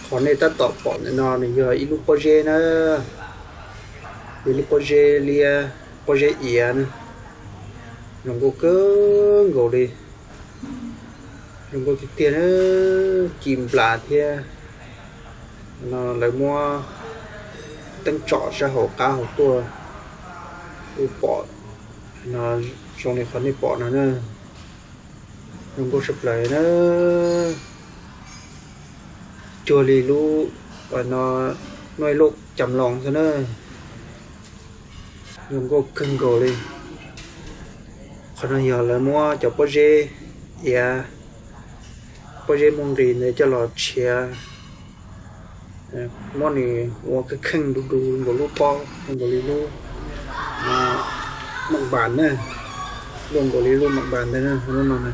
Qhov nej tab tom pom ntawm no nws yog ib lub pob zeb na, yog lub pob zeb liab, pob zeb iav na, zoo nkauj kawg nkaus li, zoo nkauj tiag tiag na, ci nplas thiab. No lawv muab teeb tsom sab hauv qab hauv tuaj, kuj pom no zoo li qhov nej pom no na, zoo nkauj sab plaws na. Cuag li lub no, nuj ej loj cas loos xwb na, zoo nkauj kawg nkaus li. Qhov no yog lawv muab cov pob zeb iav, pob zeb muaj nqis ntawd coj los tshiav, muab nws ua kheej kheej du du nkaus lub pob, nkaus li lub mam npas na, luaj nkaus li lub mam npas ntawd na, lub no na.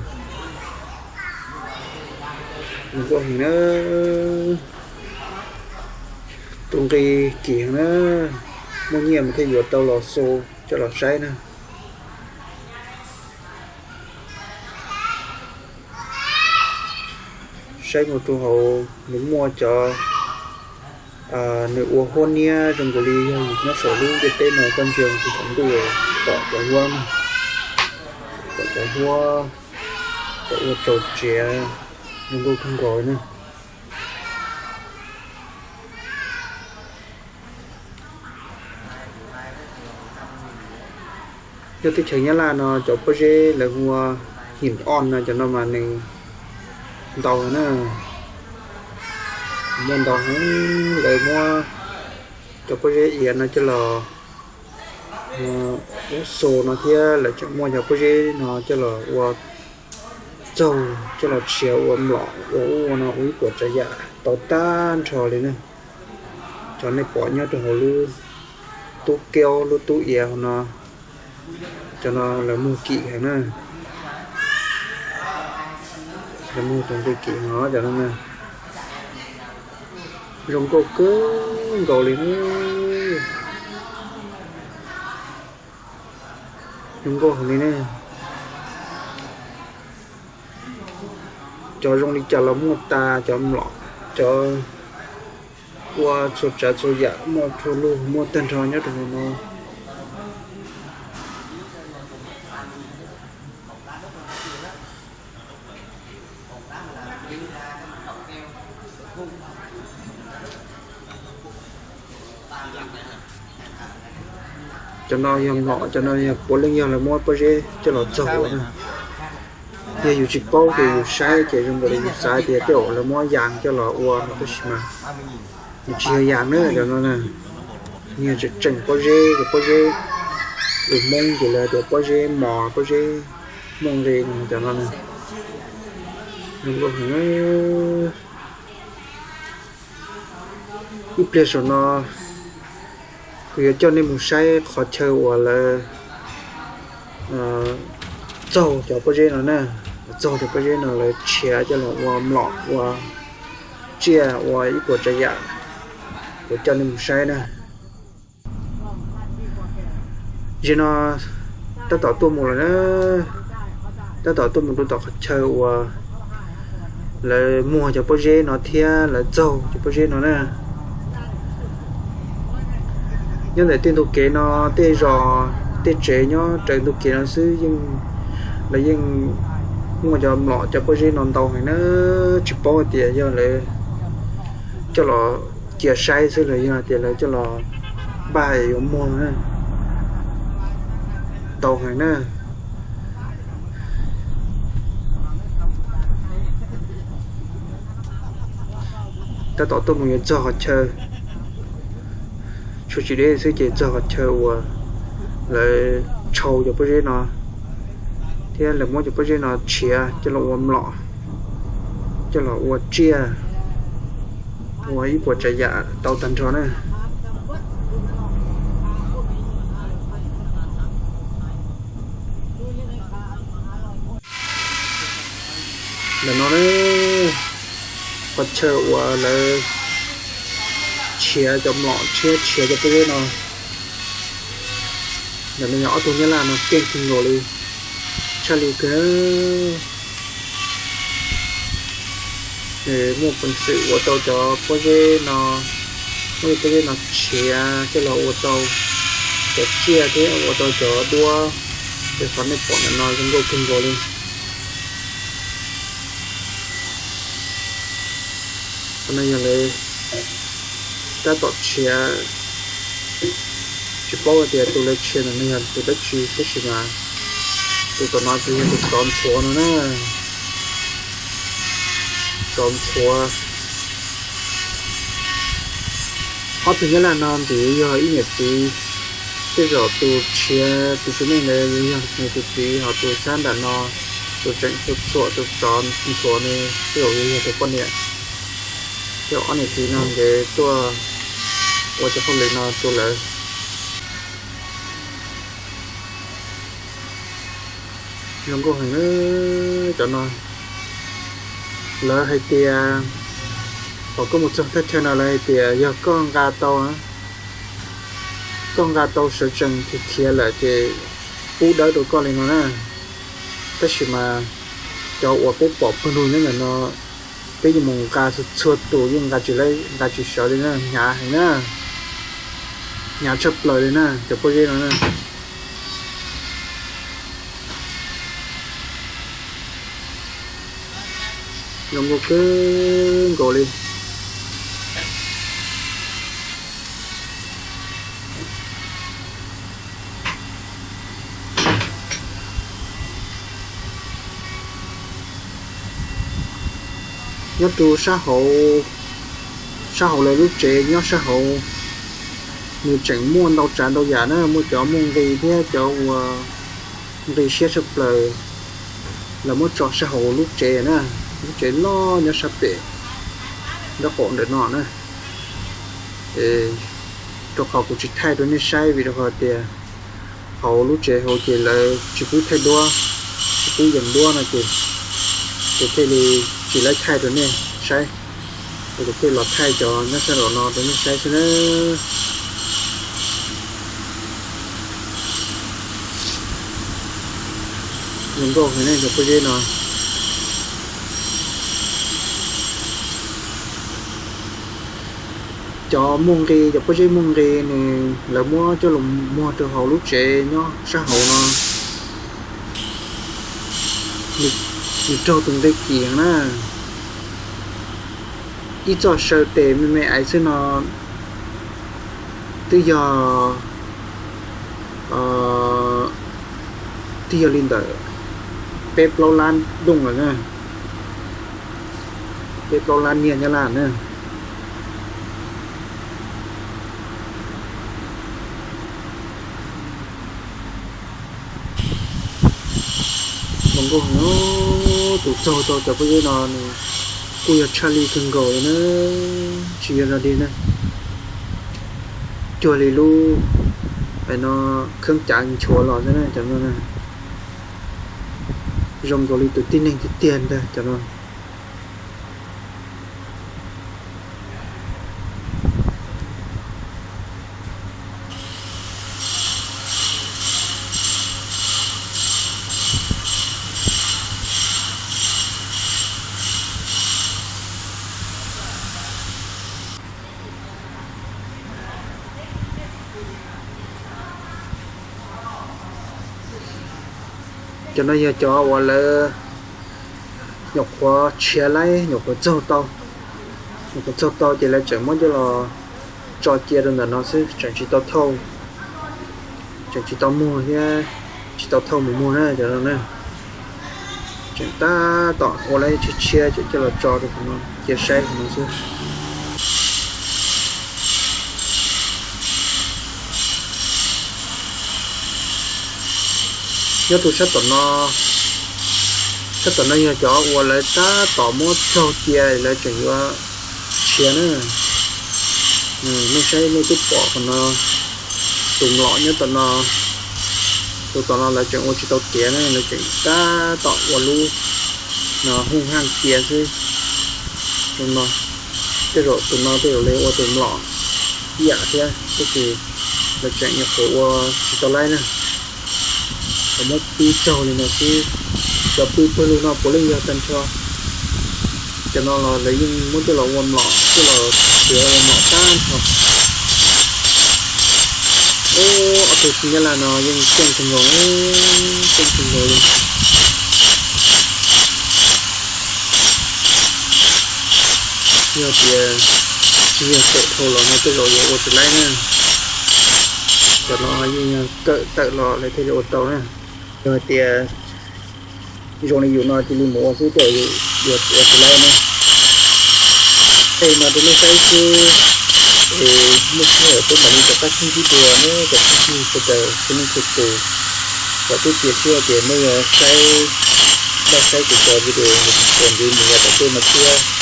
Nws kuj heev na, tus nqi kim heev na, muaj nyiaj mas thiaj yuav tau los xu coj los saib na. Saib mus rau hauv nws muaj cov, nws ua huab niab zoo nkaus li yog nyob saum lub ntiaj teb no koj ntsia mus rau saum ntuj pom cov huab, pom cov huab, pom ua tsaus tsiav zoo nkauj kawg nkaus na. Nyob teb chaws Nyab Laj no cov pob zeb lawv hu ua him oj no, cov no mas nws ntau na, muaj ntau heev. Lawv muab cov pob zeb iav no coj los ua xu no thiab lawv tseem muaj cov pob zeb no coj los ua txaug, coj los tshiav ua mlom ua ub ua no ua ib puas tsav yam tau tag nrho li na. Cov nej pom nyob rau hauv lub tub kiaub lub tub iav hauv no, cov no lawv muag kim heev na. Lawv muag tus nqi kim no cov no na. Zoo nkauj kawg nkaus li na. Zoo nkauj heev li ne. Cov zoo li cas los muaj tas, cov mlom, cov ua txhua tsav txhua yam, muaj txhua lug, muaj tag nrho nyob rau hauv no. Cov no yog mlom, cov no yog puav leej yog lawv muab pob zeb coj los txaug ua na. Yog yus tsis paub ces yus saib ces zoo nkaus li yus xav tias tej zaum lawv muab yas coj los ua no, tab sis mas nws tsis yog yas na cov no na. Nws yog tseem tseem pob zeb, cov pob zeb lus Hmoob ces lawv tias pob zeb mos, pob zeb muaj nqi no cov no na. Zoo nkauj heev. Ib pliag saum no kuv yuav coj nej mus saib qhov chaw uas lawv txaug cov pob zeb no na. Txaug cov pob zeb no lawv tshiav coj los ua mlom, ua tsiaj, ua ib puas tsav yam. Kuv coj nej mus saib na. Zaum no tab tom tuaj mus lawm na, tab tom tuaj mus rau tom qhov chaw uas lawv muag cov pob zeb no thiab lawv txaug cov pob zeb no na. Nyob ntawm tej ntug kev no, tej zos tej tsev nyob raws ntug kev no xwb, lawv yeej muaj cov mlom cov pob zeb no ntau heev na. Tsis paub hais tias yog lawv coj los cia saib xwb los yog tias lawv coj los npaj yuav muag na. Ntau heev na. Tab tom tuaj mus yuav txog qhov chaw, tshuav tsis deb xwb ces txog qhov chaw uas lawv txaug cov pob zeb no thiab lawv muab cov pob zeb no tshiav coj los ua mlom, coj los ua tsiaj, ua ib puas tsav yam tau tag nrho na. Ntawm no ne, qhov chaw uas lawv tshiav cov mlom thiab tshiav cov pob zeb no. Ntawm no yog ob tug nyab laj no keej kawg nkaus li, tshaj li kawg. Muaj peev xwm ua tau cov pob zeb no, muab cov pob zeb no tshiav coj los ua tau cov tsiaj thiab ua tau cov duab, ces qhov nej pom ntawm no zoo nkauj kawg nkaus li. Qhov no yog lawv tab tom tshiav, tsis paub hais tias tus lawv tshiav ntawm no yog tus dab tsi tab sis mas tus tom no ces yog tus tsov ntxhuav no na. Tsov ntxhuav. Ob tug nyab laj no ntxim yog ib niam txiv, tej zaum tus tshiav tus txiv neej ntawd yog nws tus txiv, ho tus sab nram no, tus tseem txhuam tus tsov ntxhuav ne, tej zaum yog tus poj niam. Ces ob niam txiv no nkawd tuaj ua cov hauj lwm no rau lawv. Zoo nkauj heev na. Cov no lawv hais tias, thaum koj mus txog thaj chaw no lawv hais tias yog koj nqa tau, koj nqa tau sawv tsees khiav khiav lawm ces pub dawb rau koj li no na. Tab sis mas cov uas peb pom pawg lug nyob ntawm no, peb yeej mus nqa txhua txhua tus yeej nqa tsis, nqa tsis sawv li na, hnyav heev na. Hnyav tshaj plaws li na cov pob zeb no na. Zoo nkauj kawg nkaus li. Nyob rau sab hauv, sab hauv lawv lub tsev nyob sab hauv, nws tseem muaj ntau tsav ntau yam na, muaj cov muaj nqi thiab cov uas nqi siab tshaj plaws, lawv muab tso sab hauv lub tsev na, lub tsev loj nyob sab pem nraub qaum ntawm no na. Rau qhov kuv tsis thaij rau nej saib vim rau qhov tias hauv lub tsev hauv ces lawv tsis pub thaij duab, tsis pub yees duab no ces, ces thiaj li tsis laib thaij rau nej saib, ces kuv thiaj los thaij cov nyob sab nraum no rau nej saib xwb na. Zoo nkauj heev ne cov pob zeb no. Cov muaj nqi, cov pob zeb muaj nqi nws lawv muab coj los muag rau hauv lub tsev nyob sab hauv no, nws raug tus nqi kim na. Ib txoj saw tes me me aiv xwb no twb yog, twb yog li ntawm peb plaub lab dooj lawm na, peb plaub lab nyiaj Nyab Laj na. Zoo nkauj heev, tus txaug tau cov pob zeb no nws kuj yog tshaj lij kawg nkaus li na, tsis yog zog dig na, cuag li lub, no, kheeb cav nchuav los xwb na cov no. Zoo nkaus li tus tib neeg tiag tiag ntag cov no. Cov no yog cov uas lawv nyuam qhuav tshiav laib, nyuam qhuav txaug tau, nyuam qhuav txaug tau ces lawv tseem muab coj los tso cia rau ntawm no xwb, tseem tsis tau thauj, tseem tsis tau muag thiab, tsis tau thauj mus muag na cov no na. Tseem tab tom ua laib tshiab tshiab ces coj los tso rau qhov no cia saib qhov no xwb. Nyob rau sab tom no, sab tom no yog cov uas lawv tab tom muab txaug cia lawv tseem yuav tshiav na. Nej saib nej twb pom qhov no, tus mlom nyob tom no, tus tom no lawv tseem ua tsis tau tiav na, lawv tseem tab tom ua lub no hooj haaj cia xwb. Tej zaum tus no tej zaum li ua tus mlom ib yam thiab, tab sis lawv tseem nyuam qhuav ua tsis tau laib na. Lawv muab pib txaug li no xwb, cov pw pawg lug no puav leej yog tag nrho. Cov no los lawv yeej muab coj los ua mlom, coj los txiav ua mlom tag nrho. Ob tug txiv nyab laj no yeej tseem kawg nkaus, tseem kawg nkaus li. Yog tias tsis yog tawm dhau los no tej zaum yuav ua tsis laib na. Cov no yeej yog kawm tawm los lawv thiaj li ua tau na. Yog hais tias zoo li yus no cia li mus ua xwb tej zaum yuav tsis ua tsis laib na. Tej no rau nej saib xwb, es muaj sij hawm tej no rov qab sib ntsib dua na cov phooj ywg sawv daws txhua leej txhua tus. Kom twb tias tsis yog tias nej yuav saib, nej saib kuv cov video thaum ntxiv mus los tom ntej no thiab.